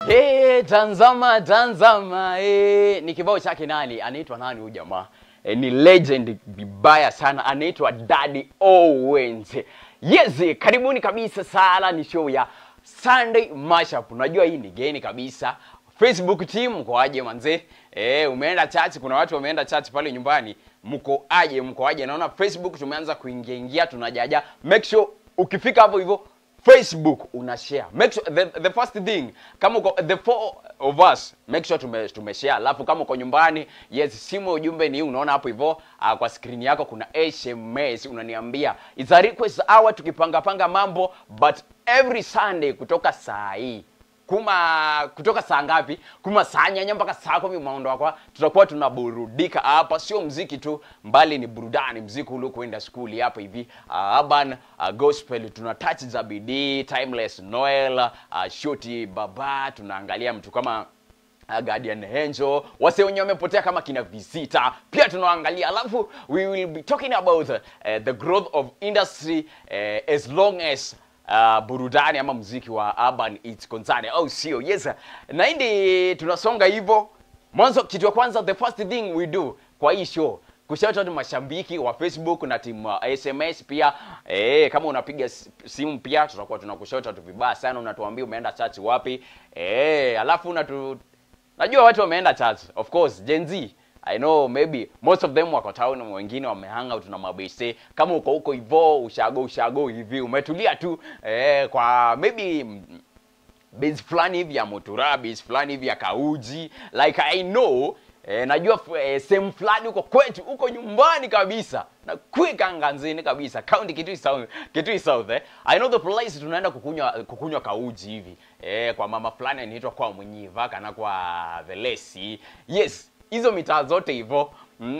Hey, Tanzama Tanzama, ni kibao chake nani? Anaitwa nani huyu jamaa? Ni legend vibaya sana, anaitwa Daddy Owens. Yes, karibuni kabisa sana, ni show ya Sunday Mashup. Unajua hii ni geni kabisa. Facebook team mko aje manze? Umeenda church, kuna watu wameenda church pale nyumbani. Mko aje, mko aje? Naona Facebook tumeanza kuingia ingia, tunajaja. Make sure ukifika hapo hivyo Facebook una share. Make sure the first thing, kama uko the four of us, make sure tume share. Alafu kama uko nyumbani, yes, simu ujumbe ni unaona hapo hivyo, kwa screen yako kuna SMS unaniambia. It's a request hour, tukipanga panga mambo, but every Sunday kutoka saa hii kuma kutoka saa ngapi? Kuma saa nyanya mpaka saa 10 maondo wako tutakuwa tunaburudika hapa. Sio mziki tu, mbali ni burudani, mziki ule kwenda skuli hapa hivi. Urban gospel, tuna touch za bidii, Timeless Noel, Shoti Baba, tunaangalia mtu kama Guardian Angel, wase wenye wamepotea kama kina Visita pia tunaangalia. Alafu we will be talking about the growth of industry as long as burudani ama muziki wa urban it's concerned, au sio? Yes, na hindi tunasonga hivyo. Mwanzo kitu ya kwanza, the first thing we do kwa hii show, kushout out mashabiki wa Facebook na timu SMS pia. Kama unapiga simu pia tutakuwa tunakushout out vibaya sana, unatuambia umeenda church wapi. Alafu najua watu wameenda church, of course Gen Z, I know maybe most of them wako town, wengine wamehang out na mabese. Kama uko huko hivyo ushago ushago hivi umetulia tu, kwa maybe base fulani hivi ya Motura, base fulani hivi ya Kauji, like I know, najua sehemu fulani huko kwetu huko nyumbani kabisa na kwika nganzini kabisa, county Kitui South, Kitui South, I know the place tunaenda kukunywa kauji hivi, kwa mama fulani anaitwa kwa Mwenyiva kana kwa Velesi. Yes, hizo mitaa zote hivyo.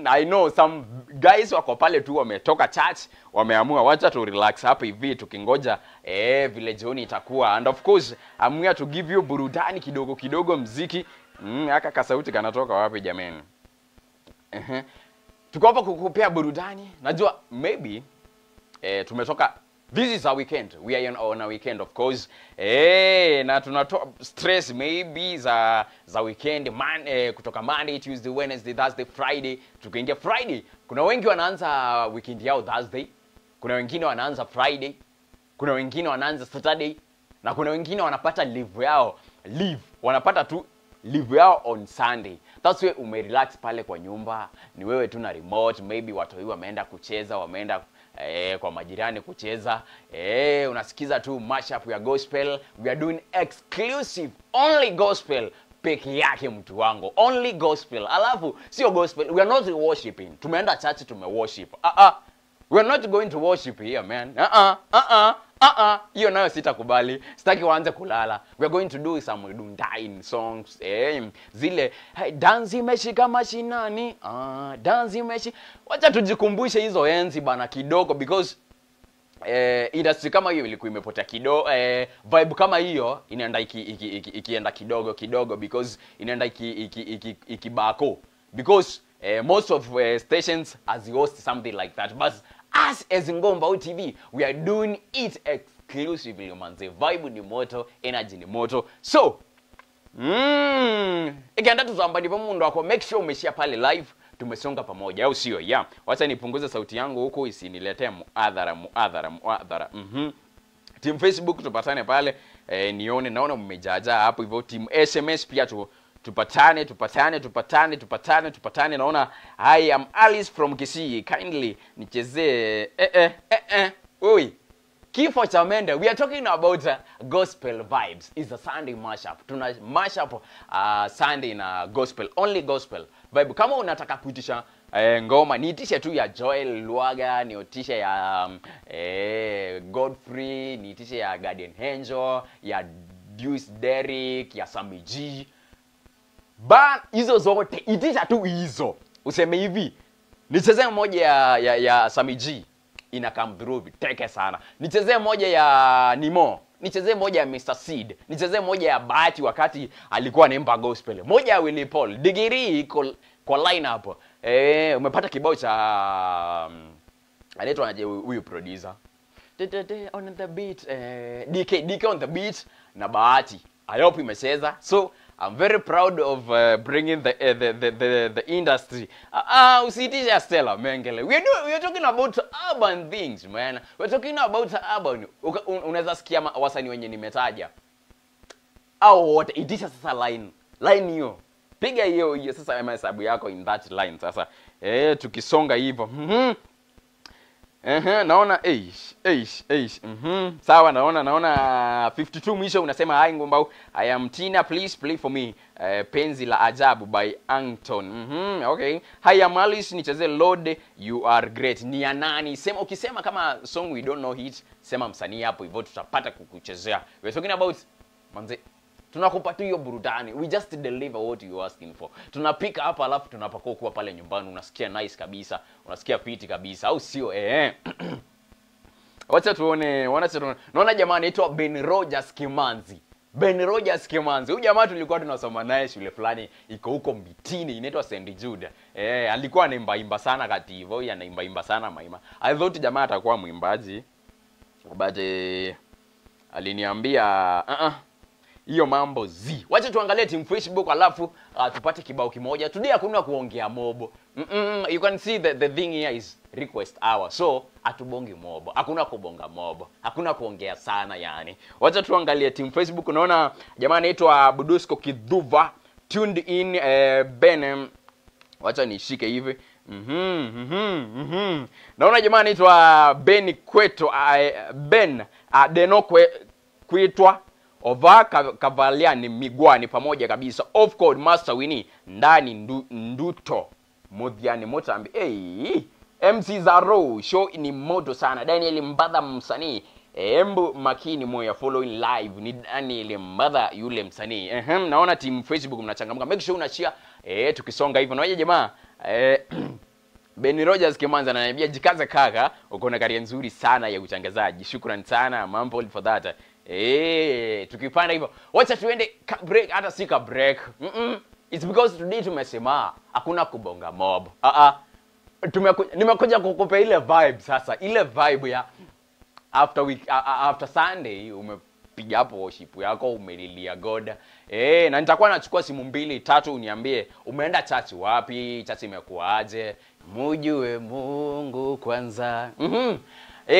I know some guys wako pale tu wametoka church, wameamua wacha tu relax hapa hivi tukingoja vile jioni itakuwa. And of course I'm here to give you burudani kidogo kidogo, mziki. Haka kasauti kanatoka wapi jameni? Tuko hapa kukupea burudani. Najua maybe tumetoka, this is our weekend. We are on a weekend, of course. Na tunatoa stress maybe za weekend man, kutoka Monday, Tuesday, Wednesday, Thursday, Friday. Tukiingia Friday, kuna wengi wanaanza weekend yao Thursday, kuna wengine wanaanza Friday, kuna wengine wanaanza Saturday, na kuna wengine wanapata leave yao, wanapata tu leave yao on Sunday. That's why umerelax pale kwa nyumba, ni wewe tu na remote, maybe watu wao wameenda kucheza, wameenda kwa majirani kucheza. Unasikiza tu mashup ya gospel. We are doing exclusive only gospel peke yake mtu wangu, only gospel. Alafu sio gospel, we are not worshiping. Tumeenda church tumeworship. We are not going to worship here, man. Hiyo nayo sitakubali. Sitaki waanze kulala. We are going to do some dundain songs. Zile hey, dance imeshika mashinani. Dance imeshi. Wacha tujikumbushe hizo enzi bana kidogo, because industry kama hiyo ilikuwa imepotea kidogo. Vibe kama hiyo inaenda ikienda kidogo kidogo, because inaenda ikibako, because most of stations as host something like that. But us as Ngumbau TV, we are doing it exclusively, manze. Vibe ni moto, energy ni moto. So, ikienda tuzamba ndipo mundu wako, make sure umeshare pale live, tumesonga pamoja, au sio? Yeah. Wacha nipunguze sauti yangu huko isiniletee muadhara. Team Facebook tupatane pale, nione, naona mmejaja hapo hivyo. Team SMS pia tupatane. Naona I am Alice from Kisii, kindly nichezee Oi, Kifo cha Mende. We are talking about gospel vibes. It's a Sunday mashup. Tuna mashup Sunday na gospel, only gospel vibe. Kama unataka kuitisha ngoma, niitishe tu ya Joel Lwaga, niitishe ya Godfrey, niitishe ya Guardian Angel, ya Deuce Derrick, ya Sammy G. Ba hizo zote itisha tu hizo. Useme hivi, nichezee moja ya Sammy G, ina come through teke sana. Nichezee moja ya Nimo, nichezee moja ya Mr Seed, nichezee moja ya Bahati wakati alikuwa anaimba gospel, moja ya Willy Paul. Digiri iko kwa line up. Umepata kibao cha anaitwa aje huyu producer? On the beat, DK on the beat na Bahati. I hope imecheza. So I'm very proud of bringing the industry. Usiitishe Stella Mengele. We are talking about urban things, man. We're talking about urban. Unaweza sikia wasanii wenye nimetaja au wote. Itisha sasa line. Line hiyo. Piga hiyo sasa mahesabu yako in that line sasa. Tukisonga hivyo. Naona eish. Sawa, naona 52 mwisho unasema hi Ngumbau. I am Tina, please play for me. Penzi la Ajabu by Anton. Okay. Hi I'm Alice, nicheze Lord You Are Great. Ni ya nani? Sema, ukisema kama song we don't know hit, sema msanii hapo hivyo tutapata kukuchezea. We're talking about manze, tunakupa tu hiyo burudani. We just deliver what you asking for. Tunapika hapa alafu tunapakua kuwa pale nyumbani, unasikia nice kabisa, unasikia fiti kabisa, au sio? Wacha tuone, Naona jamaa anaitwa Ben Rogers Kimanzi. Ben Rogers Kimanzi. Huyu jamaa tulikuwa tunasoma naye shule fulani iko huko Mbitini, inaitwa St. Jude. Alikuwa anaimba imba sana kati hivyo, yeye anaimba imba sana maima. I thought jamaa atakuwa mwimbaji. But aliniambia hiyo mambo z. Wacha tuangalie team Facebook alafu tupate kibao kimoja. Today hakuna kuongea mobo. You can see the thing here is request hour. So hatubongi mobo. Hakuna kubonga mobo. Hakuna kuongea sana yani. Wacha tuangalie team Facebook. Unaona jamaa anaitwa Budusko Kidhuva tuned in Ben. Wacha nishike hivi. Naona jamaa anaitwa Ben Kweto, Ben Deno Kwetwa Ova Kavaliani Migwani pamoja kabisa. Off code Master Winnie ndani Nduto Mudhiani Motambi. Hey, MC Zaro show ni moto sana. Daniel Mbadha msanii. Embu makini moya following live ni Daniel Mbadha yule msanii. Naona team Facebook mnachangamka. Make sure unashare. Tukisonga hivyo. Naona jamaa Ben Rogers Kimanza ananiambia jikaze kaka, uko na career nzuri sana ya utangazaji. Shukrani sana mambo for that. Tukipanda hivyo. Wacha tuende break, hata si ka break. It's because today tumesema hakuna kubonga mob. Nimekuja kukupa ile vibe sasa, ile vibe ya after week, after Sunday umepiga hapo worship yako, umelilia God. Na nitakuwa nachukua simu 2 3 uniambie umeenda church wapi, church imekuaje, mujue Mungu kwanza.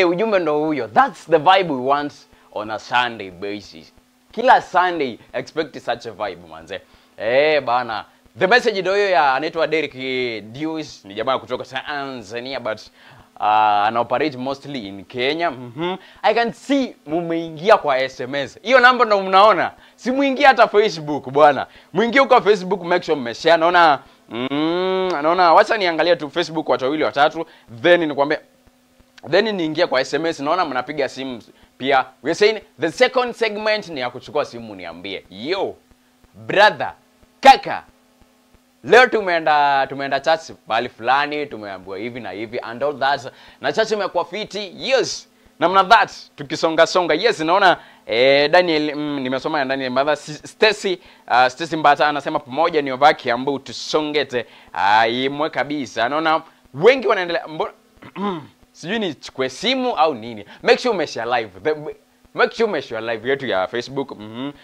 Ujumbe ndo huyo. That's the vibe we want on a Sunday basis. Kila Sunday expect such a vibe manze. Bana. The message ndio hiyo ya anaitwa Derek Deus, ni jamaa kutoka Tanzania but ana operate mostly in Kenya. I can see mumeingia kwa SMS. Hiyo namba ndo mnaona. Si muingie hata Facebook bwana. Muingie huko Facebook, make sure mmeshare. Naona naona wacha niangalie tu Facebook watu wawili watatu, then nikwambia, then niingia kwa SMS. Naona mnapiga simu pia. We are saying the second segment ni ya kuchukua simu niambie. Yo brother, kaka, leo tumeenda church bali fulani, tumeambiwa hivi na hivi and all that. Na church imekuwa fiti. Yes. Namna that tukisonga songa. Yes, naona Daniel, nimesoma ya Daniel Mbata. Stacy Stacy Mbata anasema pamoja ni obaki ambao tusongete imwe kabisa. Naona wengi wanaendelea, sijui nichukue simu au nini. Make sure umeshare live. Make sure umeshare live yetu ya Facebook.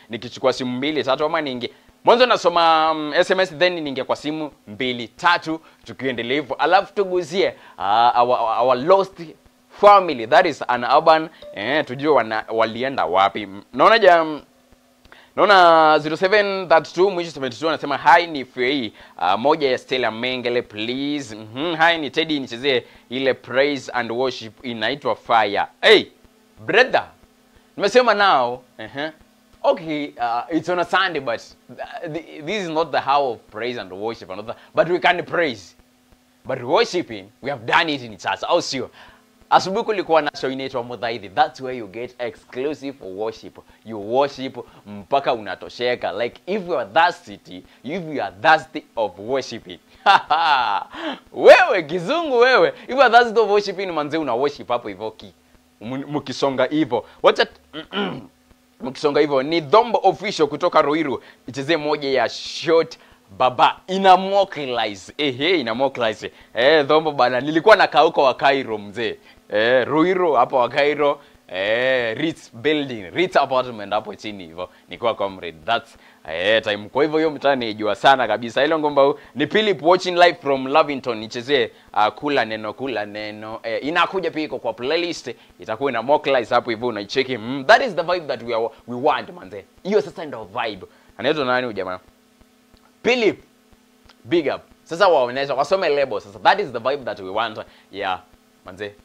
Nikichukua simu 2 3 ama ningi. Mwanzo nasoma SMS then ninge kwa simu 2 3 tukiendelea hivyo. Alafu tuguzie our lost family, that is an urban, tujue walienda wapi. Naona naona 0732 mwisho 72 anasema hi ni Fei, moja ya Stella Mengele please. Hi ni Teddy, nichezee ile praise and worship inaitwa Fire. Hey brother, nimesema now. Okay, it's on a Sunday, but this is not the hour of praise and worship and all that, but we can praise. But worshiping, we have done it in church. Au sio? Asubuhi kulikuwa na show inaitwa Mudhaithi. That's where you get exclusive worship. You worship mpaka unatosheka. Like if you are thirsty, if you are thirsty of worshiping. Wewe kizungu wewe. If you are thirsty of worshiping, manze una worship hapo hivyo mkisonga hivyo. Wacha mkisonga hivyo ni Dhombo Official kutoka Ruiru. Icheze moja ya short baba inamokilize. Inamokilize. Dhombo bana, nilikuwa na kauko wa Cairo mzee. Ruiru hapo wa Cairo. Ritz building, Ritz apartment hapo chini hivyo. Nikiwa comrade. That's time. Kwa hivyo hiyo mtaa nijua sana kabisa. Ile ngomba ni Philip watching live from Lavington. Nichezee kula neno kula neno. Inakuja pia iko kwa playlist. Itakuwa ina mocklize hapo hivyo unaicheki. That is the vibe that we want manze. Hiyo sasa ndio vibe. Anaitwa nani huyu jamaa? Philip. Big up. Sasa waonesha wasome label sasa. That is the vibe that we want. Yeah, manze.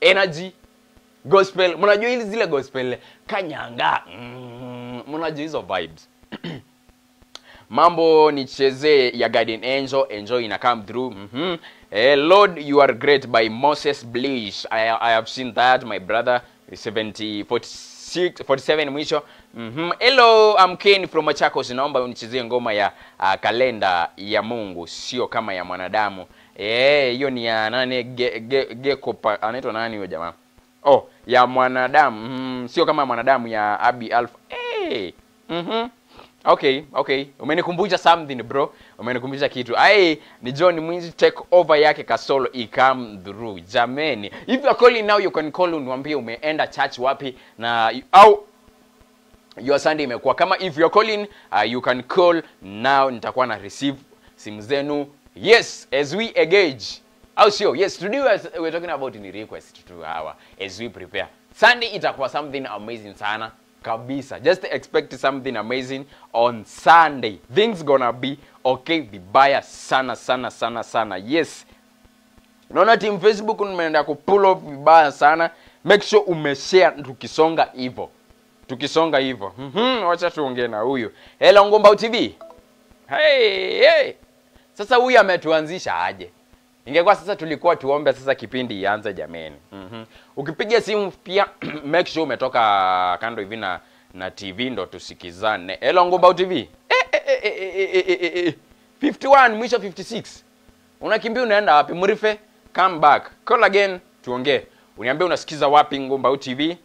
Energy gospel. Mnajua hizi zile gospel kanyanga. Mnajua hizo vibes. Mambo nichezee ya Guardian Angel, enjoy ina come through. Lord you are great by Moses Bliss. I have seen that my brother. 70 46 47 mwisho. Hello, I'm Ken from Machakos. Naomba unichezie ngoma ya kalenda ya Mungu sio kama ya mwanadamu. Hiyo ni ya nani? Geko anaitwa nani huyo jamaa? Oh, ya mwanadamu. Sio kama mwanadamu ya Abi Alpha. Okay, okay. Umenikumbusha something bro. Umenikumbusha kitu. Ai, ni John Mwinzi take over yake Kasolo i come through. Jameni. If you are calling now you can call uniambie umeenda church wapi na au your Sunday imekuwa. Kama if you are calling you can call now, nitakuwa na receive simu zenu. Yes, as we engage. Au sio? Yes, today we are talking about ni request to our as we prepare. Sunday itakuwa something amazing sana. Kabisa. Just expect something amazing on Sunday. Things gonna be okay vibaya sana sana sana sana. Yes. Naona team Facebook umeenda ku pull off vibaya sana. Make sure umeshare tukisonga hivyo. Tukisonga hivyo. Wacha tuongee na huyu. Hello Ngumbau TV. Hey, hey. Sasa huyu ametuanzisha aje? Ingekuwa sasa tulikuwa tuombe sasa kipindi ianze jameni. Ukipiga simu pia make sure umetoka kando hivi na TV ndo tusikizane. Hello Ngumbau TV. 51 mwisho 56. Unakimbia unaenda wapi? Murife, come back. Call again tuongee. Uniambie unasikiza wapi Ngumbau TV?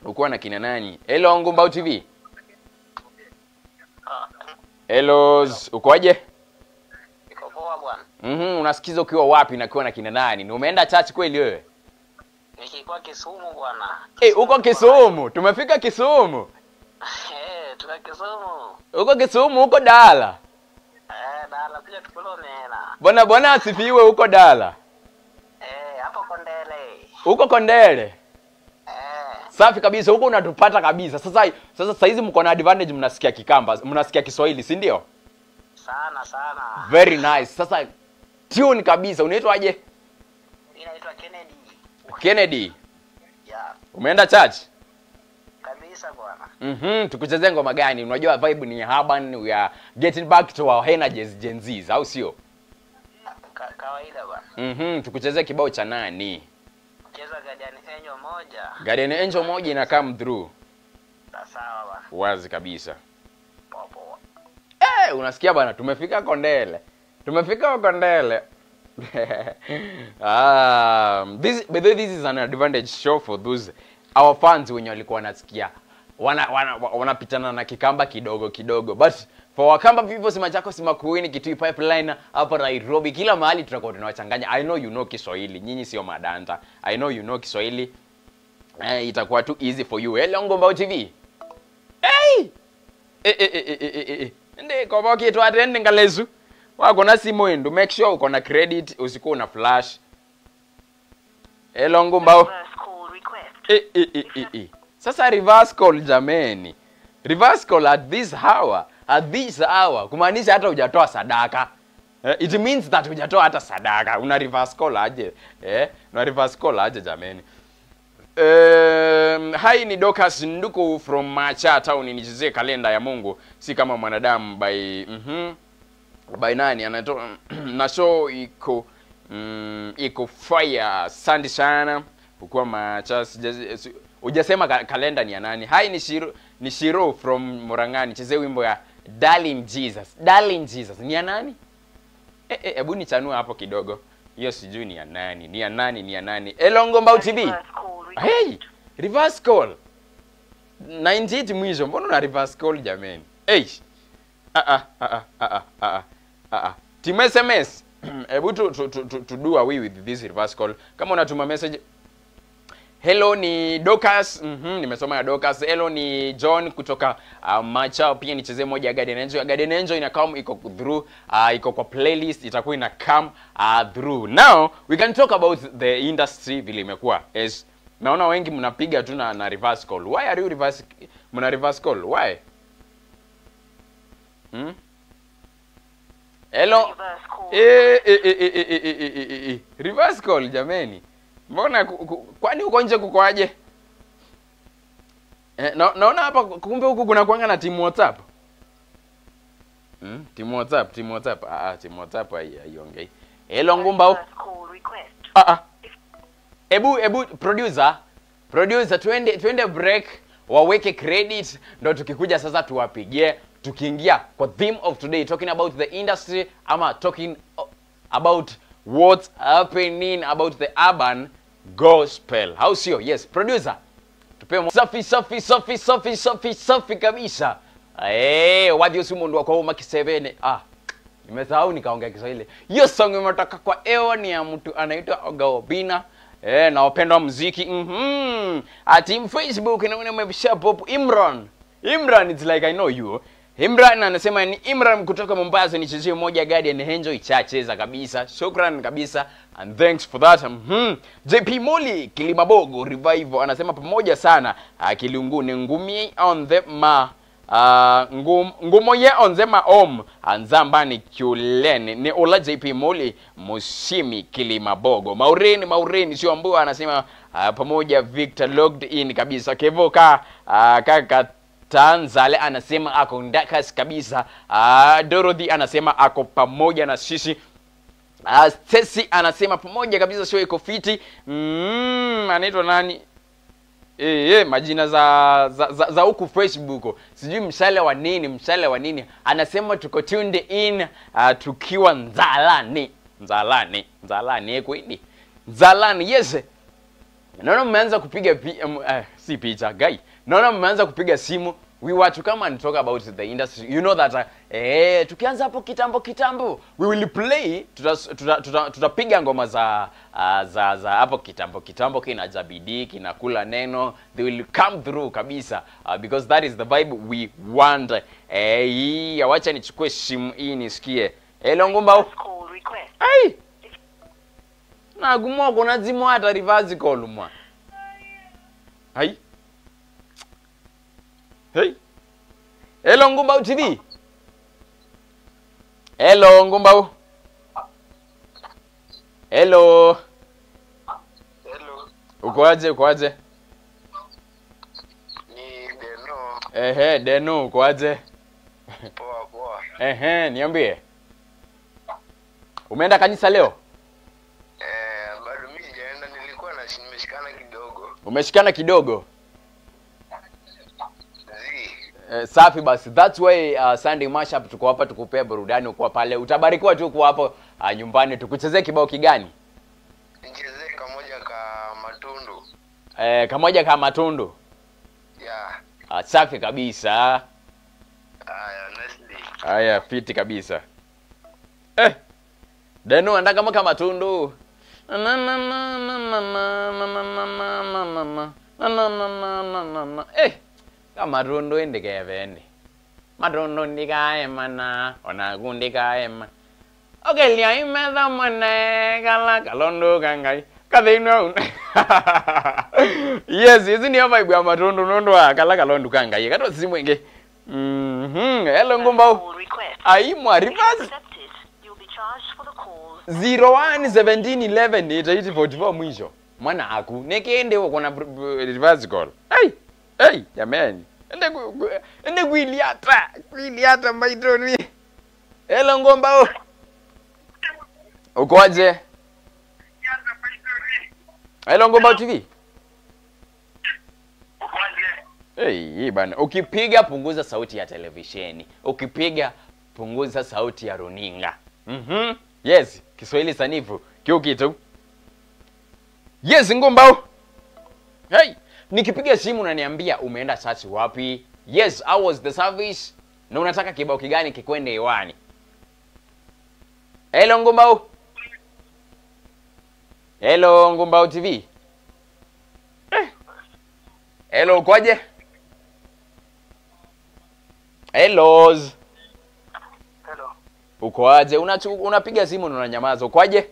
Uko na kina nani? Hello Ngumbau TV. Hello, ukoje? Unasikiza ukiwa wapi na ukiwa na kina nani? Ni umeenda church kweli wewe? Nikikuwa Kisumu bwana. Uko Kisumu. Tumefika Kisumu. Tuko Kisumu. Uko Kisumu, uko Dala. Dala pia tukulomela. Bwana bwana asifiwe uko Dala. Hapo Kondele. Uko Kondele? Safi kabisa, huko unatupata kabisa. Sasa saizi mko na advantage, mnasikia Kikamba, mnasikia Kiswahili, si ndio? Sana sana. Very nice. Sasa tune kabisa. Unaitwa aje? Inaitwa Kennedy. Kennedy. Yeah. Umeenda church? Kabisa bwana. Tukuchezee ngoma gani? Unajua vibe ni urban, we are getting back to our energies Gen Zs, au sio? Kawaida bwana. Tukuchezee kibao cha nani? Cheza Guardian Angel moja. Guardian Angel moja ina come through. Sawa bwana. Wazi kabisa. Popo. Unasikia bwana, tumefika Kondele. Tumefika Kondele. This by the way, this is an advantage show for those our fans wenye walikuwa wanasikia wanapitana na Kikamba kidogo kidogo, but for Wakamba people si Machakos, si Makueni, Kitui Pipeline hapa Nairobi, kila mahali tutakuwa tunawachanganya. I know you know Kiswahili, nyinyi sio madanta. I know you know Kiswahili. Itakuwa too easy for you. Hello Ngumbau TV. Hey! Ndi kwa kitu atende ngalezu. Wako na simu endo, make sure uko na credit, usikuwa una flash. Hello Ngumbau. Sasa reverse call jameni. Reverse call at this hour, at this hour. Kumaanisha hata hujatoa sadaka. It means that hujatoa hata sadaka. Una reverse call aje? Una reverse call aje jameni? Hi ni Dorcas Nduku from Macha Town, nichezie kalenda ya Mungu si kama mwanadamu by by nani anatoa na show iko iko fire. Asante sana. Ukua Macha hujasema kalenda ni ya nani. Hi ni Shiro from Murang'ani, nichezie wimbo ya Darling Jesus. Darling Jesus ni ya nani? Hebu nichanue hapo kidogo. Hiyo sijui ni ya nani. Ni ya nani, ni ya nani? Hello Ngumbau TV. Hey, reverse call. 98 mwisho. Mbona una reverse call jameni? Hey. Team SMS. Hebu to do away with this reverse call. Kama unatuma message, Hello ni Dorcas. Nimesoma ya Dorcas. Hello ni John kutoka Macha, pia nichezee moja ya Guardian Angel. Guardian Angel ina come, iko through, iko kwa playlist, itakuwa ina come through. Now we can talk about the industry vile imekuwa. Yes. Naona wengi mnapiga tu na reverse call. Why are you reverse, mna reverse call? Why? Hello. Reverse call jameni. Mbona kwani uko nje kukoaje? Naona hapa kumbe huku kuna kuanga na team WhatsApp. Team WhatsApp, team WhatsApp. Team WhatsApp haiongei. Hello Ngumbao. Ebu producer twende break, waweke credit ndo tukikuja sasa tuwapigie, tukiingia kwa theme of today, talking about the industry ama talking about what's happening about the urban gospel. How sio? Yes, producer. Tupe safi safi safi safi safi safi kabisa. Wadhi usimundu kwa uma kisevene. Nimesahau nikaongea Kiswahili. Hiyo song imetoka kwa ewa ni ya mtu anaitwa Oga Obina. Na wapendwa muziki. Ati Facebook inaona umebisha pop Imran. Imran, it's like I know you. Imran anasema ni Imran kutoka Mombasa, nichezie moja Guardian Angel ichacheza kabisa. Shukran kabisa and thanks for that. JP Moli Kilimabogo Revival anasema pamoja sana Kilunguni ngumi on the ma ngumo ye on the ma om anzambani kuleni ni ola JP Moli Musimi Kilimabogo. Maureen sio ambua anasema pamoja Victor logged in kabisa. Kevoka kaka Tanzale anasema ako ndakas kabisa. Dorothy anasema ako pamoja na sisi. Stacy anasema pamoja kabisa, sio iko fiti. Anaitwa nani? Majina za huku Facebook. Sijui mshale wa nini. Anasema tuko tuned in tukiwa Nzalani. Nzalani kweli. Nzalani, yes. Naona mmeanza kupiga si picha guy. Naona mmeanza kupiga simu. We were to come and talk about the industry. You know that tukianza hapo kitambo we will play, tutapiga ngoma za hapo kitambo kina Jabidi, kina Kula Neno. They will come through kabisa because that is the vibe we want. Wacha nichukue simu hii nisikie. Hello Ngumbao. Ai. Na gumo kuna zimu hata reverse call mwa. Hai. Hey. Hello Ngumbao TV. Hello Ngumbao. Hello. Hello. Ukoaje? Ni Deno. Ehe, Deno ukoaje? Poa poa. Ehe, niambie. Umeenda kanisa leo? Bado mimi sijaenda, nilikuwa na nimeshikana kidogo. Umeshikana kidogo? Safi basi. That's why Sunday Mashup tuko hapa tukupea burudani uko pale. Utabarikiwa tu uko hapo nyumbani. Tukuchezee kibao kigani? Nichezee kamoja ka matundu. Kamoja ka matundu. Yeah. Safi kabisa. Haya, nice day. Haya, fiti kabisa. Deno anda kama matundu. Na na na na na na na na na na na na na na na na. Kamatundu indikeveni. Matundu ndikaemana, ona kundikaema. Okay, lia imedha mwane kala kalondo kangai. Kathino. Yes, hizi ni vibe ya matundu nondo kala kalondo kangai. Kato simu inge. Hello Ngumbao. Ai mwa reverse. 01 17 11 8 44 mwisho. Mwana aku nekiende huko na reverse call. Hey. Hey, jamani. Ende kuiliata maitoni. Hello Ngumbao. Ukoaje? Hello Ngumbao TV. Hey, bana. Ukipiga punguza sauti ya televisheni. Ukipiga punguza sauti ya runinga. Yes, Kiswahili sanifu. Kio kitu. Yes, Ngumbao. Hey, nikipiga simu unaniambia umeenda church wapi? Yes, how was the service? Na unataka kibao kigani kikwende hewani? Hello Ngumbao. Hello Ngumbao TV. Hello, ukoje? Hello. Hello. Ukoaje? Unapiga simu na unanyamaza. Ukoaje?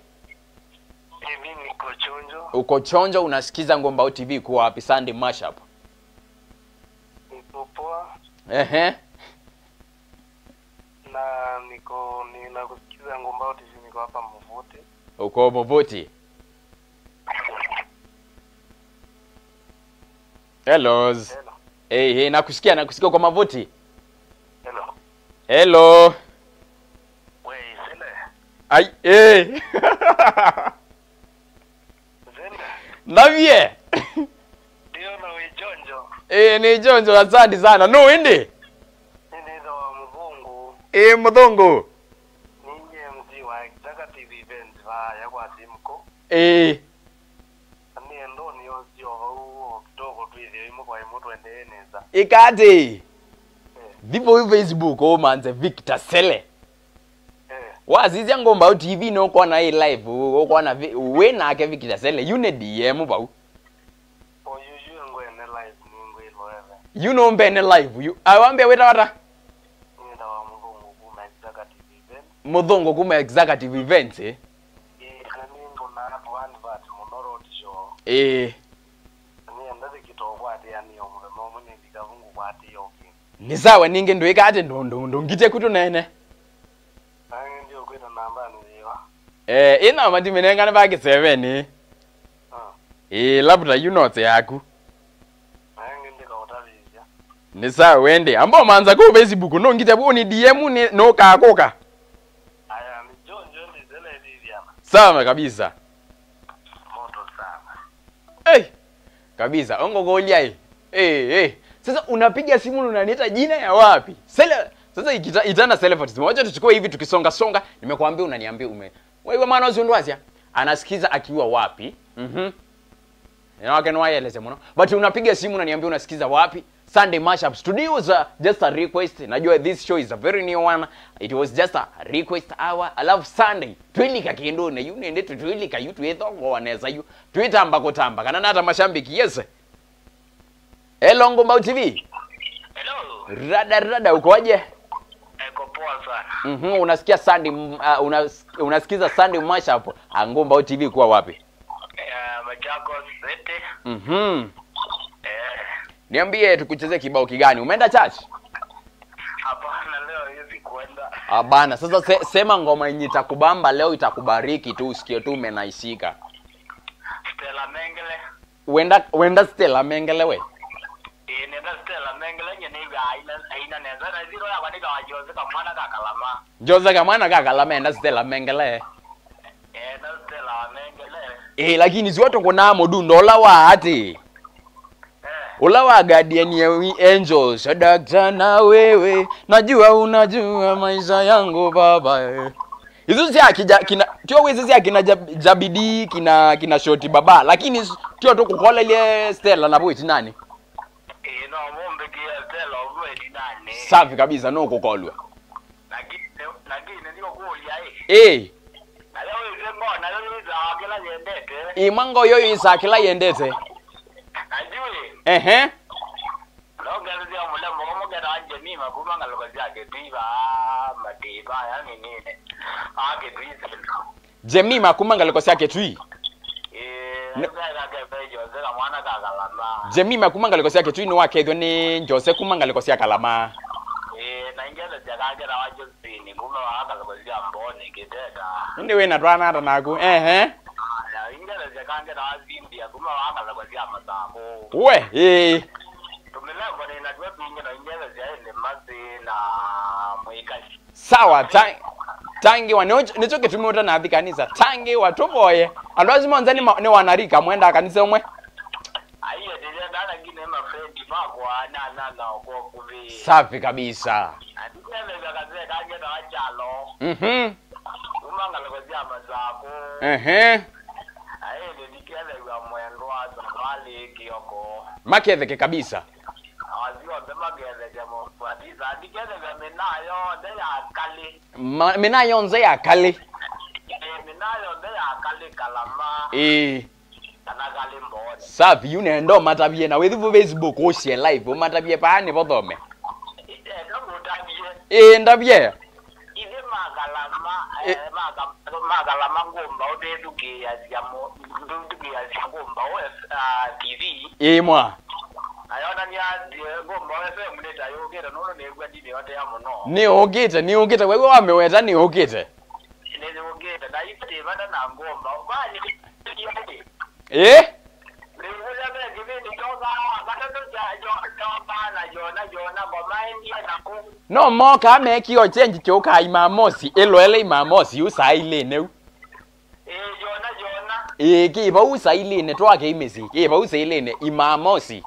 Mimi niko chonjo. Uko chonjo, unasikiza Ngombao TV kwa wapi? Sunday Mashup. Niko poa. Ehe. Na niko ninakusikiza Ngombao TV, niko hapa Mvuti. Uko Mvuti. Hello. Hello. Hey, hey, nakusikia kwa Mavuti. Hello. Hello. We, Zele. Ai, eh. Zele. Navie. Ndio na we jonjo. Eh, ni jonjo, asante sana. No indi. Ni ndo wa mzungu. Eh, mzungu. Ninye mzi wa executive events va ya kwa simko. Eh. Ni ndo ni osio huo kidogo tu hivi imo kwa imo tuendeleza. Ikate. Ndipo Facebook o manze Victor Sele. Wazizia Ngombao TV no kwa na live o kwa na we na ke Victor Sele you ne DM bau. O you you ngwe ne live ni ngwe loewe. You know mbene live you awambe weta wata. Ni ndawa mzungu kuma executive event. Mudhongo kuma executive events eh. Eh na ningo na advert munoro show. Eh. Ni ndazi kitokwa ati yani omwe momo ni ndikavungu kwa ati yoki. Ni sawa ninge ndweka ati ndo ngite kutunene. Nange ndio kwenda namba niwa. Eh ina mati menengana baki 7. Eh labda you know yaku. Nange ndikautavizya. Ni sawa wende. Ambo manza ku Facebook no ngite bu ni DM ni no kakoka. Aya ni jonjo ndi zele ndivyana. Sawa kabisa. Moto sana. Eh kabisa ongo golia eh. Eh. Sasa unapiga simu unaniita jina ya wapi? Sele sasa itana celebrities. Wacha tuchukue hivi tukisonga songa. Nimekuambia unaniambia ume. Wewe maana uzindwazia. Anasikiza akiwa wapi? Mhm. Inawake no waeleze muno. But unapiga simu unaniambia unasikiza wapi? Sunday Mashup Studios, just a request. Najua this show is a very new one. It was just a request hour. I love Sunday. Twilika kendo na yune ndetu twilika yutu ethongo waneza yu. Twitamba kutamba. Kana nata mashambiki yes. Hello Ngombao TV. Hello. Rada rada ukoje? Eko poa sana. Mhm, unasikia Sunday unasikiza Sunday Mashup Ngombao TV kwa wapi? Machakos City. Mhm. Niambie tukuchezee kibao kigani? Umeenda church? Hapana leo hizi kuenda. Hapana, sasa sema ngoma yenye itakubamba leo itakubariki tu usikie tu umenaisika. Stella Mengele. Wenda Stella Mengele we. Eh nenda Stella Mengele nyene aina nenda na zero ya kwanika wa Jose kamwana kakalama. Jose kamwana kakalama enda Stella Mengele. Eh na Stella Mengele. Eh lakini si watu kona modundo ola wa ati. Ula wa Guardian Angels, dakta na wewe, najua unajua maisha yangu baba. Hizo si akija kina tio hizo si akina Jabidi kina Shoti baba, lakini tio tu kukola ile Stella na boy nani? Eh no mombe kia Stella boy nani? Safi kabisa no kukolwa. Lakini ndiko kuolia eh. Eh. Na leo hizo ngona leo hizo akila yendete. Imango yoyo isakila yendete. Ajui. Ehe. Longa zia mulambo ngoga na jemima kumanga lokazi yake diva madiva yani nini. Ake diva. Jemima kumanga lokazi yake tui. Eh, nga mwana kakalama. Jemima kumanga lokazi yake tui ni wake ni Jose kumanga lokazi yake kalama. Eh, na ingela jakaje na wajosini kuma waka lokazi ya mbone kiteta. Ndi we na twana hata naku. Ehe. Na ingela jakaje na wazimbia kuma waka lokazi ya masako. We, eh. Tumelengo ni najua pingi na ingela jaende mazi na mwikashi. Sawa, tangi wa nicho kitumia na athi kanisa. Tangi wa tuboye. Andu azima nzani ni wanarika mwenda kanisa umwe. Aiyo tija dala gine ma friend mako ana na kwa kuvi. Safi kabisa. Atikele kaze kange na wachalo. Mhm. Umanga lokozia mazako. Ehe. Ayo ndikele kwa mwendo wa safari kioko. Maketheke kabisa. Azio maketheke jamo. Batiza ndikele kwa minayo nde ya kali. Minayo nze ya kali. Eh minayo nde ya kali kalama. Eh. Kana kali mbone. Safi yunendo matavie na wethu Facebook ushie live umatavie paani vothome. Ndavie. Ndavie. Ithe magalama magalama ngumba utethukiacia ndukiacia ngumba TV. Imwa. Ayona ni ngumba FM nitayugire nunu nigwa ndini yote ya muno. Ni ugite ni ugite wewe wameweta ni ugite. Ni ugite na ipate bada na ngumba. Bani eh? No moka mekio change choka imamosi elwele imamosi usaile neu. Jona jona. Ki ba usaile ne twake imezi. Ki ba usaile ne imamosi.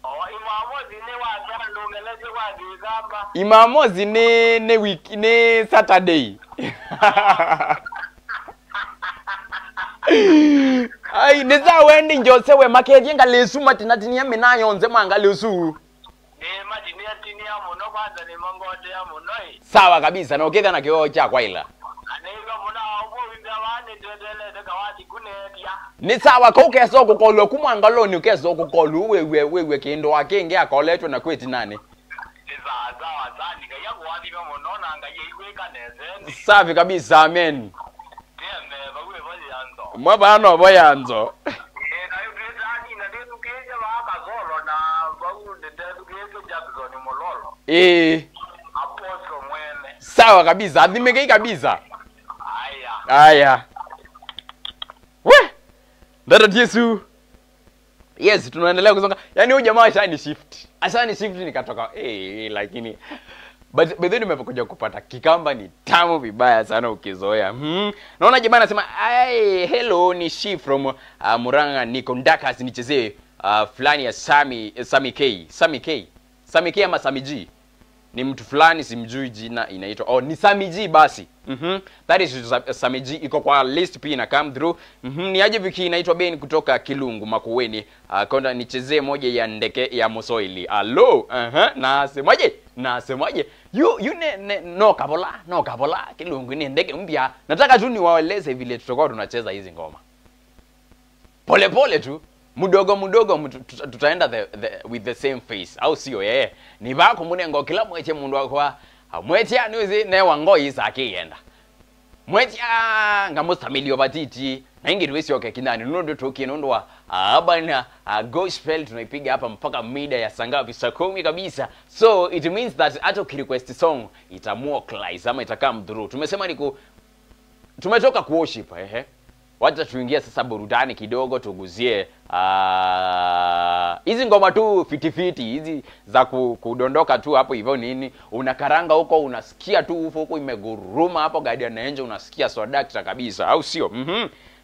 Oh imamosi ne wa ndongeleze kwa gigamba. Imamosi ne week ne Saturday. Ai neza wendi njose we makeje ngalesu matinatinia minayonze mwangalesu. Matinia tinia muno kwanza ni mongote ya muno. Sawa kabisa na ukitha na kioo cha kwaila. Aneiga muno obo wimba tetele tekawati kunetia. Ni sawa ko keso kukolo kumwangaloni ukeso kukolo wewe kindo akenge akoletwe na kweti nani. Ni sawa sawa sani kaya kuwathi muno na ngaye ikweka nezeni. Safi kabisa amen. Mwabano boyanzo. Sawa kabisa, adhimekei kabisa. Aya. Aya. We! Ndata Yesu. Yes, tunaendelea kusonga. Yaani huyu jamaa ashani shift. Ashani shift nikatoka. Lakini but by the way nimekuja kupata Kikamba ni tamu vibaya sana ukizoea. Naona jamaa anasema, "Ai, hello ni she from Murang'a niko Ndakas nichezee fulani ya Sami K. Sami K. Sami K ama Sami G." Ni mtu fulani simjui jina inaitwa. Oh, ni Sami G basi. That is Sami G iko kwa list pia na come through. Ni aje Viki inaitwa Ben kutoka Kilungu Makueni. Konda nichezee moja ya ndeke ya Mosoili. Hello. Nasemaje? Nasemaje? You ne no kabola, no kabola Kilungu ni ndeke mpya. Nataka tu niwaeleze vile tutakuwa tunacheza hizi ngoma. Pole pole tu. Mudogo mudogo tutaenda with the same face au sio? Ni bako munengo kila mweche mundu akwa mweche anuzi ne wangoi sakienda mweche ngamustamilio batiti na ingi tuwesi oke kinani nundo tuki nundo wa abana gospel tunaipiga hapa mpaka mida ya saa ngapi? Saa 10 kabisa. So it means that hata ukirequest song itamua class ama itakam through. Tumesema ni tumetoka ku worship Wacha tuingie sasa burudani kidogo tuguzie hizi ngoma tu fiti hizi za kudondoka tu hapo hivyo nini unakaranga huko unasikia tu ufo huko imeguruma hapo Guardian Angel unasikia swadakta kabisa au sio?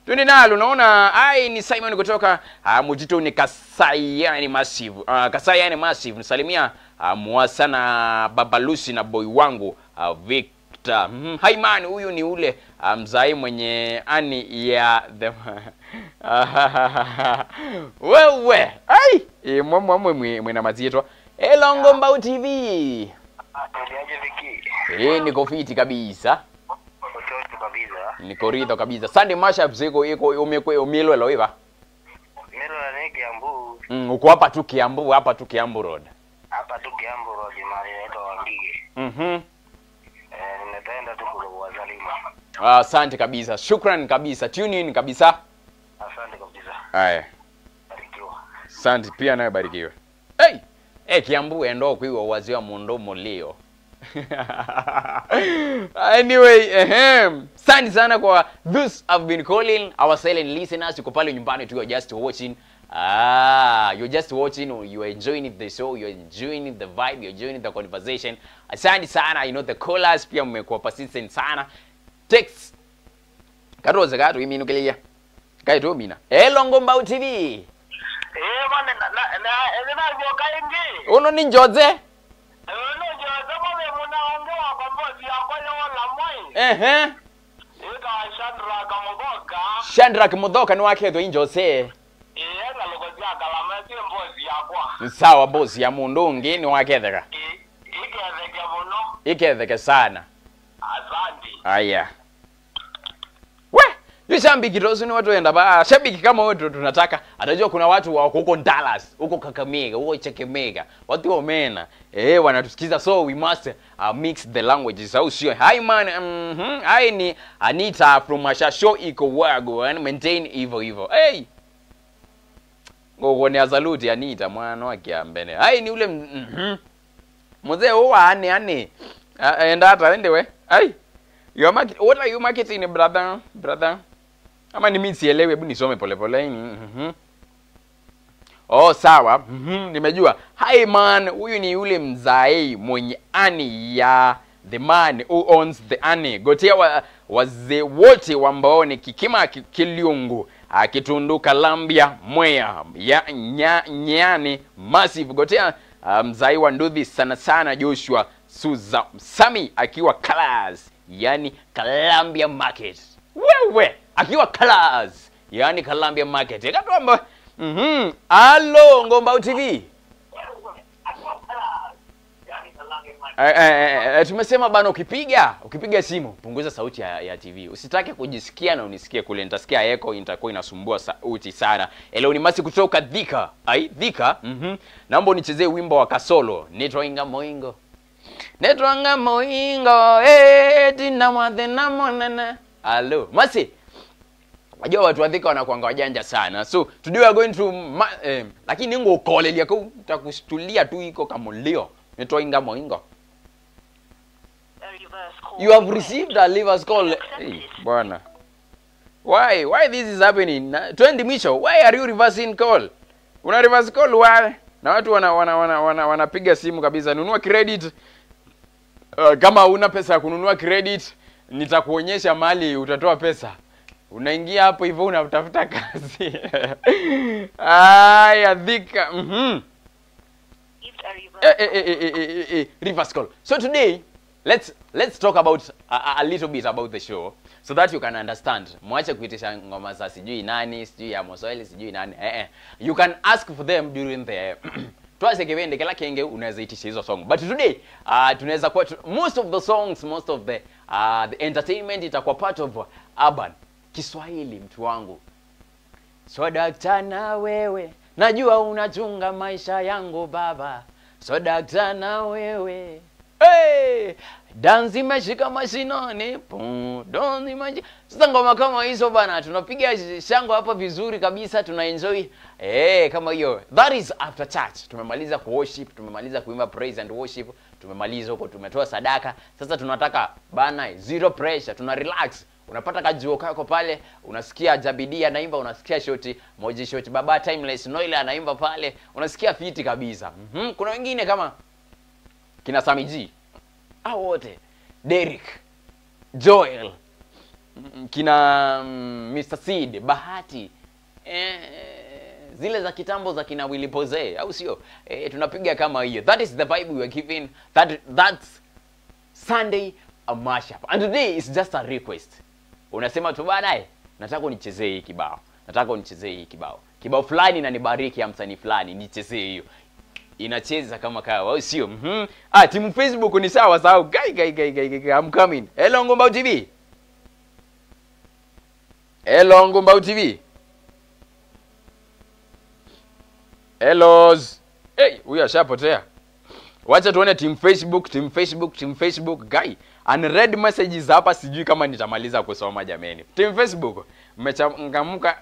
Twende nalo. Naona ai ni Simon kutoka Mujito ni Kasayani Massive. Kasayani Massive nisalimia Mwasa na Babalusi na boy wangu Vic. Haimani huyu ni ule mzai mwenye ani ya the wewe ai mwamwe mwena mazito Elongo Mbao TV. Niko fiti kabisa. Niko ridho kabisa. Sunday mashup ziko iko umekwe umilwe loiva. Milo na Kiambu. Uko hapa tu Kiambu, hapa tu Kiambu Road. Hapa tu Kiambu Road mali inaitwa Wangige. Nimependa tu kuwasalimu. Asante kabisa. Shukran kabisa. Tune in kabisa. Asante kabisa. Haya. Barikiwa. Asante pia nawe barikiwe. Hey, Kiambu endo kuiwa waziwa mundo mulio. Anyway, asante sana kwa those have been calling our silent listeners. Uko pale nyumbani tu you're just watching. You're just watching or you're enjoying the show, you're enjoying the vibe, you're enjoying the conversation. Asante sana, you know the callers pia mmekuwa persistent sana. Text. Karoze gato iminu kilia. Kaito mina. Elongo Mbao TV. Bwana na na kaingi. Uno ni njoze? Uno njoze mwe munaongea kwa mbozi yako yola moi. Ika Shadrack Mudhoka. Shadrack Mudhoka ni wake tho injose. Sawa bosi ya mundu ungi ni waketheka. Iketheke muno. Iketheke sana. Asante. Aya. We, Tushambiki tosu ni watu enda ba shabiki kama wetu tunataka. Atajua kuna watu wako huko Dallas, huko Kakamega, huko Chekemega, watu wa Omena wanatusikiza, so we must mix the languages, au sio? Hi man, Hi ni Anita from Mashasho iko wago and maintain hivyo hivyo. Hey, ngogone azaluti Anita mwana wake ambene. Hai ni ule mzee huwa ane ane. Enda hata ende we. Ai. You are market, what are you marketing brother? Brother. Ama ni mimi sielewi, hebu nisome pole pole. Oh sawa. Nimejua. Hi man, huyu ni yule mzae mwenye ani ya the man who owns the ani. Gotea wazee wote wambaone Kikima Kiliungu, Kitundu, Kalambia, Mwea, ya Nyani, Massive. Gotea mzai wa Nduthi sana sana Joshua Suza Sami akiwa class, yani Columbia Market. Wewe akiwa class, yani Columbia Market. Katwamba. Hello Ngumbau TV. Tumesema bana, ukipiga simu punguza sauti ya TV. Usitake kujisikia na unisikie kule, nitasikia echo, itakuwa inasumbua sauti sana. Eleo ni Masi kutoka Thika. Ai Thika. Naomba unichezee wimbo wa Kasolo, Nitwainga Moingo. Nitwainga Moingo, tina mwadhe na monana. Hello Masi. Wajua watu wa Thika wanakuanga wajanja sana. So today we are going to lakini ngo ukolelia ku nitakushtulia tu iko kamulio. Nitwainga Moingo. You have received a liver's call. Hey, bwana. Why this is happening? 20 Micho, why are you reversing call? Una reverse call why? Na watu wanapiga simu kabisa. Nunua credit. Kama una pesa ya kununua credit, nitakuonyesha mali utatoa pesa. Unaingia hapo hivyo unatafuta kazi. Aya Thika. Reverse call. So today let's talk about a little bit about the show so that you can understand. Mwache kuitisha ngoma za sijui nani, sijui ya Moswahili, sijui nani. You can ask for them during the twase kivende kila kenge unaweza itisha hizo song. But today tunaweza kwa most of the songs, most of the entertainment itakuwa part of urban Kiswahili, mtu wangu. So dakta na wewe, najua unachunga maisha yangu baba. So dakta na wewe. Hey! Dansi imeshika mashinani, dansi maji. Sasa ngoma kama hizo bana, tunapiga shangwe hapa vizuri kabisa, tunaenjoy. Kama hiyo. That is after church. Tumemaliza ku worship, tumemaliza kuimba praise and worship, tumemaliza huko, tumetoa sadaka. Sasa tunataka bana zero pressure, tuna relax. Unapata kajuo kako pale, unasikia Jabidi anaimba, unasikia shoti, Moji shoti, Baba Timeless Noile anaimba pale, unasikia fiti kabisa. Kuna wengine kama kina Sami G, hao wote, Derek, Joel, kina Mr. Seed, Bahati, zile za kitambo za kina Willy Pose, au sio? Tunapiga kama hiyo. That is the vibe we are giving. That's Sunday a mashup. And today is just a request. Unasema tu bana, nataka unichezee hii kibao. Nataka unichezee hii kibao. Kibao fulani na nibariki ya msanii fulani, nichezee hiyo. Inacheza kama kawa, au sio? Timu Facebook ni sawa sawa. Guy guy guy guy guy, I'm coming. Hello Ngumbau TV. Hello Ngumbau TV. Hellos. Hey, huyu ashapotea. Wacha tuone team Facebook, team Facebook, team Facebook guy. Unread messages hapa sijui kama nitamaliza kusoma jameni. Team Facebook, mmechangamka.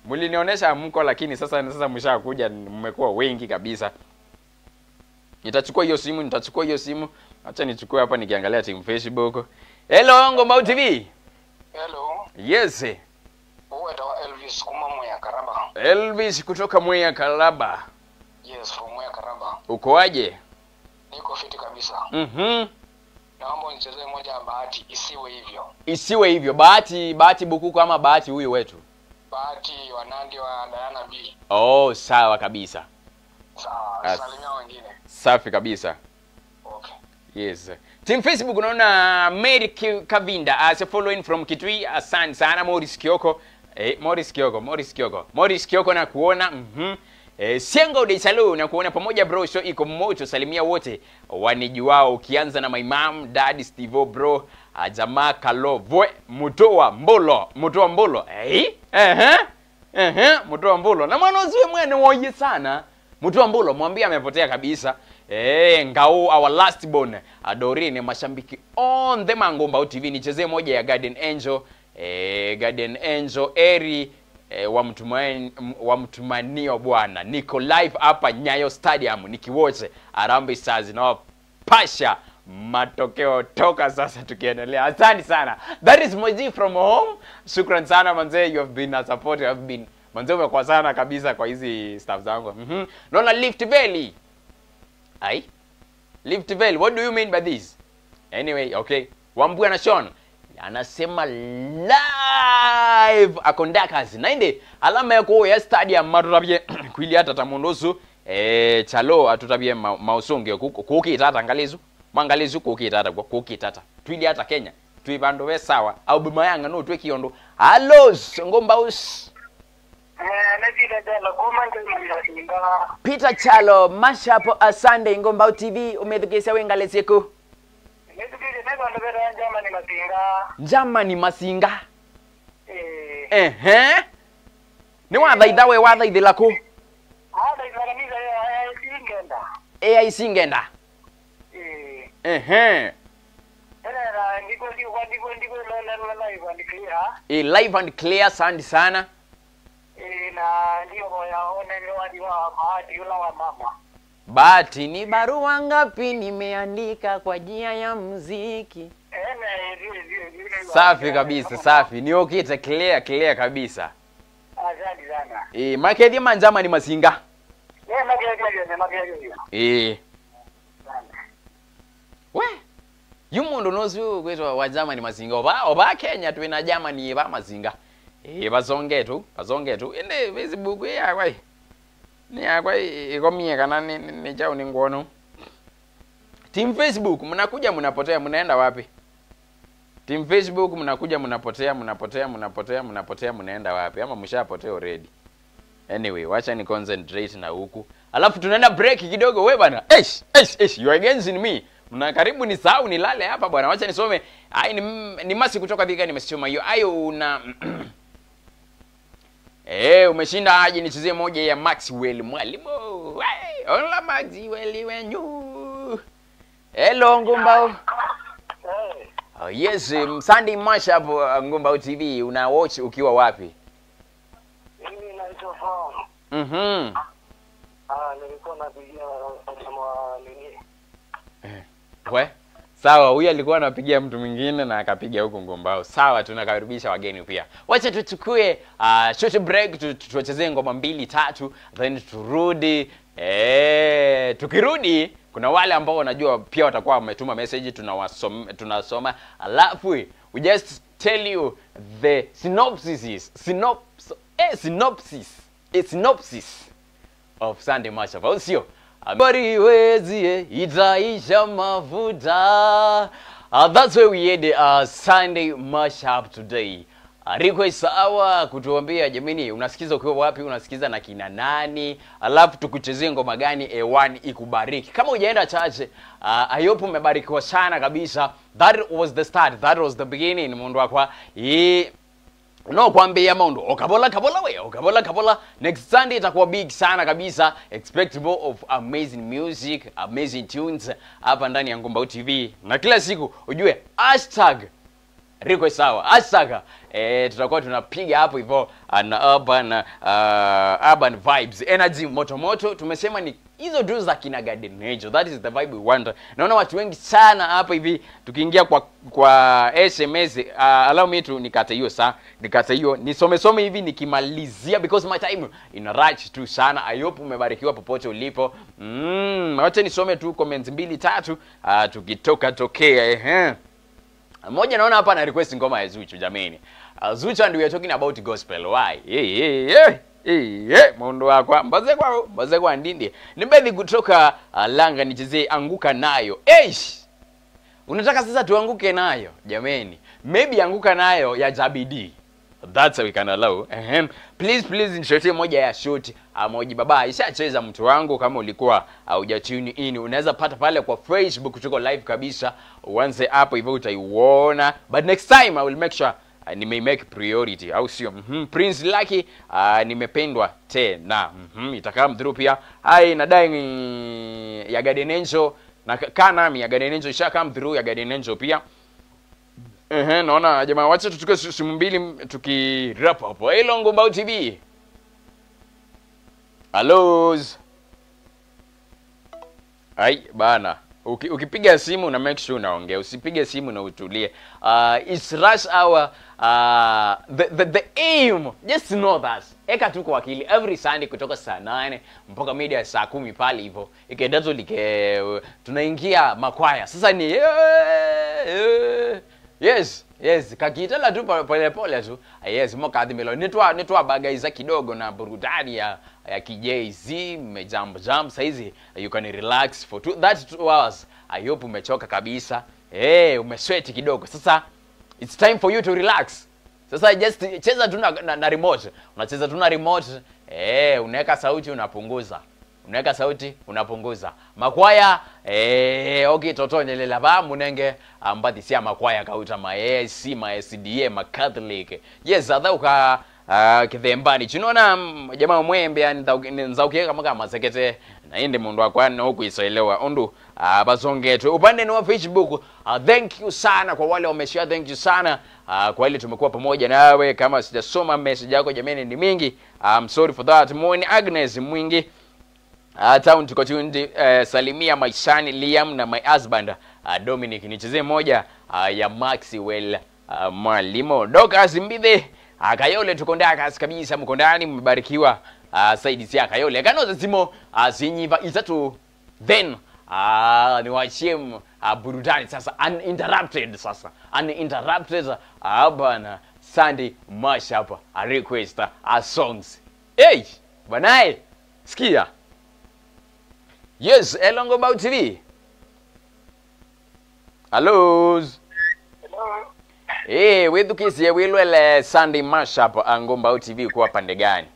Mlinionyesha mko, lakini sasa mshakuja, mmekuwa wengi kabisa. Nitachukua hiyo simu, nitachukua hiyo simu. Acha nichukue hapa nikiangalia team Facebook. Hello Ngumbau TV. Hello. Yes. Elvis kuma Mwea Karaba. Elvis kutoka Mwea Karaba. Yes, from Mwea Karaba. Ukoaje? Niko fiti kabisa. Naomba unichezee moja ya Bahati, isiwe hivyo. Isiwe hivyo. Bahati Bukuku ama Bahati huyu wetu? Bahati wa Nandi wa Diana B. Oh, sawa kabisa. Sawa, salimia wengine. Safi kabisa. Okay. Yes. Team Facebook unaona Mary Kavinda as following from Kitui. Asante sana Morris Kioko. Morris Kioko, Morris Kioko. Morris Kioko na kuona. Siengo de Salu na kuona pamoja bro, show iko moto, salimia wote wanijuao ukianza na my mom, dad, Steve bro, jamaa Kalovwe, Mutoa Mbolo, Mutoa Mbolo. Mutoa Mbolo. Na mwana usiwe mwene woye sana. Mutoa Mbolo mwambie amepotea kabisa. Ngao our last born Adorine mashambiki on the Ngumbau TV, nichezee moja ya Garden Angel, Garden Angel Eri wa mtumanio bwana. Niko live hapa Nyayo Stadium nikiwatch Harambee Stars na pasha matokeo toka sasa tukiendelea. Asante sana. That is Moji from home. Shukran sana manze, you have been a support, you have been manze, umekuwa sana kabisa kwa hizi staff zangu. Naona Lift Valley. Ai? Lift Valley, what do you mean by this? Anyway, okay. Wambua na Sean anasema live akondakazi. Nainde alama yako ya stadium matutabye kwili hata tamondosu chalo atutabye mausonge kuki tata ngalizu. Mangalizu kuki tata kwa kuki tata. Twili hata Kenya. Tui bando we sawa au bima yanga no twe kiondo. Hello Ngombaus. Peter Chalo mashapo asande Ngumbau TV umethukisha wengalesiku. Njama ni masinga. Ni watha we watha ithilako. AIC ngenda. Live and clear sandi sana. Na ndio yaone wadi wa bahati yula wa mama. Bahati ni barua ngapi nimeandika kwa jia ya muziki. Safi kabisa, safi. Ni okay, clear clear kabisa. Asante sana. Makethi manjama ni masinga. Makethi. We yumundu nozu kwetwa wajama ni masinga oba Kenya twina jama ni ba masinga. Bazonge tu ende Facebook yakwa ni yakwa ikomie kana ni chao ni ngono. Team Facebook mnakuja mnapotea, mnaenda wapi? Team Facebook mnakuja mnapotea, mnapotea mnaenda wapi? Ama mshapotea already. Anyway, wacha ni concentrate na huku. Alafu tunaenda break kidogo we bana. Eish, you are against me. Mna karibu ni sahau nilale hapa bwana. Wacha nisome. Ai ni masi kutoka Thika nimesoma hiyo. Ayo una umeshinda aje nichezie moja ya Maxwell Mwalimu. Hola Maxwell wenyu. Hello Ngumbau. Oh, yes, Sunday Mashup Ngumbau TV una watch ukiwa wapi? Mimi naitwa Fawn. Nilikuwa napigia kama nini? We? Sawa, huyu alikuwa anapigia mtu mwingine na akapiga huko Ngumbau. Sawa, tunakaribisha wageni pia. Wacha tuchukue short break, tuchezee ngoma 2 3 then turudi. Tukirudi kuna wale ambao wanajua pia watakuwa wametuma message, tunasoma. Alafu we just tell you the synopsis synopsis of Sunday Mashup. Au sio? Habari wezi itaisha mafuta. That's where we had Sunday Mashup today. Request sawa kutuambia jamani unasikiza ukiwa wapi, unasikiza na kina nani, alafu tukuchezee ngoma gani A1 ikubariki. Kama hujaenda church, I hope umebarikiwa sana kabisa. That was the start, that was the beginning mundu wakwa. No kwambia mundu okabola kabola we okabola kabola. Next Sunday itakuwa big sana kabisa. Expect more of amazing music, amazing tunes hapa ndani ya Ngumbau TV. Na kila siku ujue hashtag request sawa, hashtag tutakuwa tunapiga hapo hivyo na urban vibes, energy moto moto. Tumesema ni hizo tu za kina Garden Angel. That is the vibe we want. Naona watu wengi sana hapa hivi tukiingia kwa SMS. Allow me to nikate hiyo saa, nikate hiyo nisome some hivi nikimalizia because my time ina rush tu sana. I hope umebarikiwa popote ulipo. Wacha nisome tu comments 2 3 tukitoka tokea. Mmoja naona hapa ana request ngoma ya Zuchu jamani. Zuchu and we are talking about gospel. Why? Mundu wako mbaze kwa ndindi. Nimbethi kutoka Langa nichezee anguka nayo. Eish. Unataka sasa tuanguke nayo jamani. Maybe anguka nayo ya Jabidi. That's we can allow. Please please nishotie moja ya shoot Moji Baba. Ishacheza mtu wangu, kama ulikuwa hauja tune in unaweza pata pale kwa Facebook, tuko live kabisa. Uanze hapo hivyo utaiona. But next time I will make sure nime make priority, au sio? Prince Lucky, nimependwa tena. Itakam through pia. Hai nadai ya Guardian Angel na kanami ya Guardian Angel isha come through ya Guardian Angel pia. Naona jamaa, wacha tuchukue simu mbili tuki wrap up. Hello Ngumbau TV. Hello. Ai bana, ukipiga simu na make sure unaongea, usipige simu na utulie. It's rush hour. The aim, just know that. Eka tu kwa akili every Sunday kutoka saa 8 mpaka mida ya saa 10 pale hivyo. Ikendazo like tunaingia makwaya. Sasa ni yes, yes, kakitala tu pole pole tu. Yes, moka melo nitwa bagaiza kidogo na burudani ya KJZ, mmejump jump saizi you can relax for 2 hours. I hope umechoka kabisa. Umesweat kidogo. Sasa it's time for you to relax. Sasa just cheza tu na remote. Unacheza tu na remote. Unaweka sauti unapunguza. Unaweka sauti unapunguza. Makwaya okay toto nyelela ba munenge ambathi sia makwaya kauta ma AIC, ma SDA, ma Catholic. Yes, adhauka kithembani. Chinoona jamaa mwembe yani nzaukieka kama masekete na inde mundu akwa huku isoelewa ondu bazongetwe upande ni wa Facebook. Thank you sana kwa wale wameshare, thank you sana kwa ile tumekuwa pamoja nawe. Kama sijasoma message yako jamani ni mingi, I'm sorry for that. Mwini Agnes Mwingi town tuko tuned. Salimia my son Liam na my husband Dominic. Nichezee moja ya Maxwell Mwalimo. Dokas Mbithe Kayole tuko ndaka kabisa, mko ndani mmebarikiwa. Saidi sia Kayole kanoza simo zinyiva itatu then niwaachie burudani sasa uninterrupted, sasa uninterrupted bana Sunday mashup a request a songs. Hey banae sikia. Yes, hello Ngumbau TV. Hello. Hello. Eh, wethukisie wilwele Sunday mashup Ngumbau TV kwa pande gani?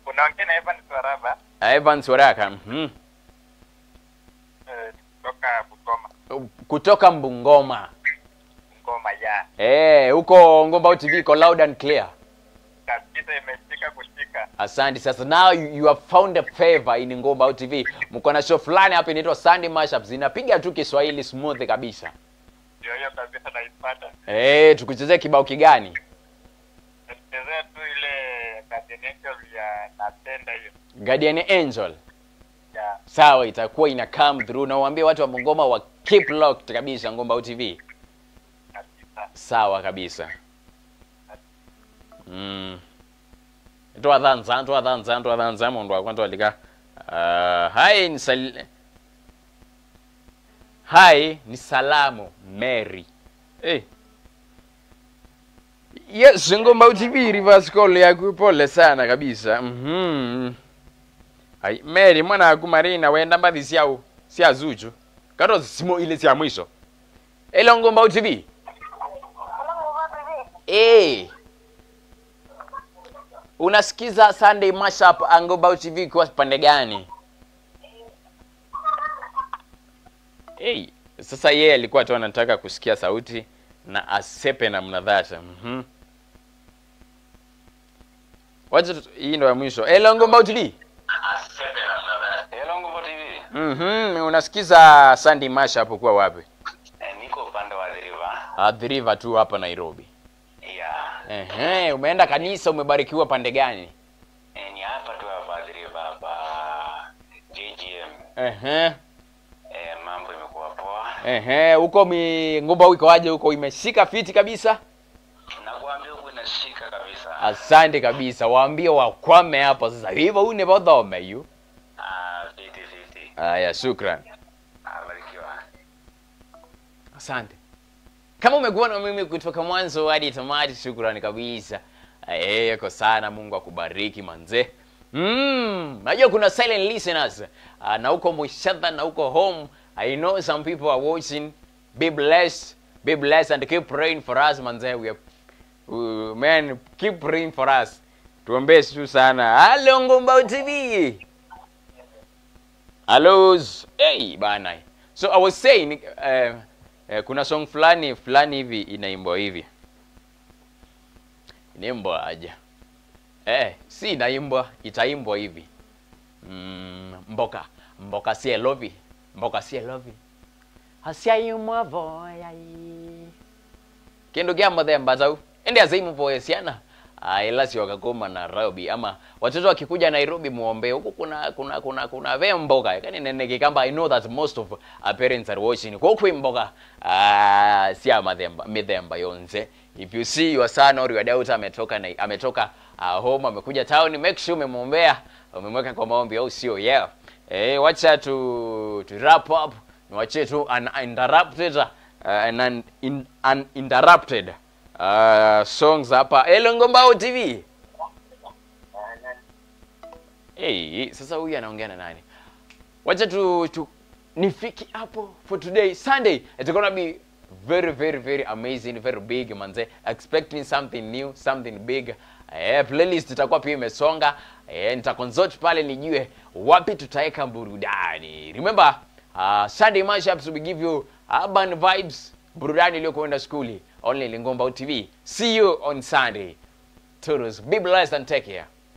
Unaongea na Evans Waraba. Evans Waraka. Kutoka Bungoma. Kutoka Bungoma. Bungoma ya. Huko Ngumbau TV iko loud and clear. Kabisa imeshika kushika. Asante. Sasa now you have found a favor in Ngumbau TV. Mko na show fulani hapa inaitwa Sunday Mashups. Inapiga tu Kiswahili smooth kabisa. Ndio hiyo kabisa naipata. Tukuchezee kibao kigani? Tuchezee tu ile Guardian Angel ya napenda hiyo. Guardian Angel. Yeah. Sawa, itakuwa ina come through na uambie watu wa Bungoma wa keep locked kabisa Ngumbau TV. Kabisa. Sawa kabisa. Twa dhanza mundu akwanto alika. Hi ni salamu Mary. Yes, Ngumbau TV reverse call yako pole sana kabisa. Ai Mary mwana akumarina wenda mbathi siao sia Zuchu. Kato simo ile sia mwisho. Hello Ngumbau TV. Unasikiza Sunday Mashup Ngumbau TV kwa pande gani? Sasa yeye alikuwa tu anataka kusikia sauti na asepe na mnadhasha. Wacha hii ndio ya mwisho. Hello Ngumbau TV. Asepe na mnadhasha. Hello Ngumbau TV. Unasikiza Sunday Mashup kwa wapi? Niko upande wa The River. The River tu hapa Nairobi. Yeah. Umeenda kanisa, umebarikiwa pande gani? Ni hapa tu hapa The River hapa JGM. Mambo imekuwa poa. Huko Ngumbau iko aje huko, imeshika fiti kabisa? Nakwambia huko inashika kabisa. Asante kabisa. Waambie wakwame hapo sasa. Hivyo une bodhome yu. Fiti fiti. Haya, shukran. Barikiwa. Asante. Kama umekuwa na mimi kutoka mwanzo hadi tamati, shukrani kabisa. Yako sana, Mungu akubariki manze. Najua kuna silent listeners na huko Mwishadha na huko home. I know some people are watching. Be blessed and keep praying for us manze. Man, keep praying for us. Tuombee tu sana. Hello Ngumbau TV. Hello. Hey bana. So I was saying kuna song fulani fulani hivi inaimbwa hivi. Inaimbwa aje? Si inaimbwa, itaimbwa hivi. Mboka, mboka si elovi, mboka si elovi. Asiaimwa voya. Kendo kya muthemba tau. Ende azaimu voya siana. Ila si wakakoma Nairobi ama watoto wakikuja Nairobi muombe huku kuna ve mboka. Kani nene kikamba, I know that most of our parents are watching. Kwa kwi mboka si mithemba mithemba yonze. If you see your son or your daughter ametoka home, amekuja town, make sure umemwombea, umemweka kwa maombi, au sio? Yeah. Wacha tu wrap up. Niwachie tu uninterrupted songs hapa. Hello Ngumbau TV. Hey, sasa huyu anaongea na nani? Wacha tu nifiki hapo for today Sunday. It's gonna be very very very amazing, very big manze. Expecting something new, something big. Playlist itakuwa pia imesonga. Nitaconsult pale nijue wapi tutaweka burudani. Remember, Sunday mashups will give you urban vibes, burudani iliyokwenda skuli. Only Ngumbau TV. See you on Sunday. Toodles. Be blessed and take care.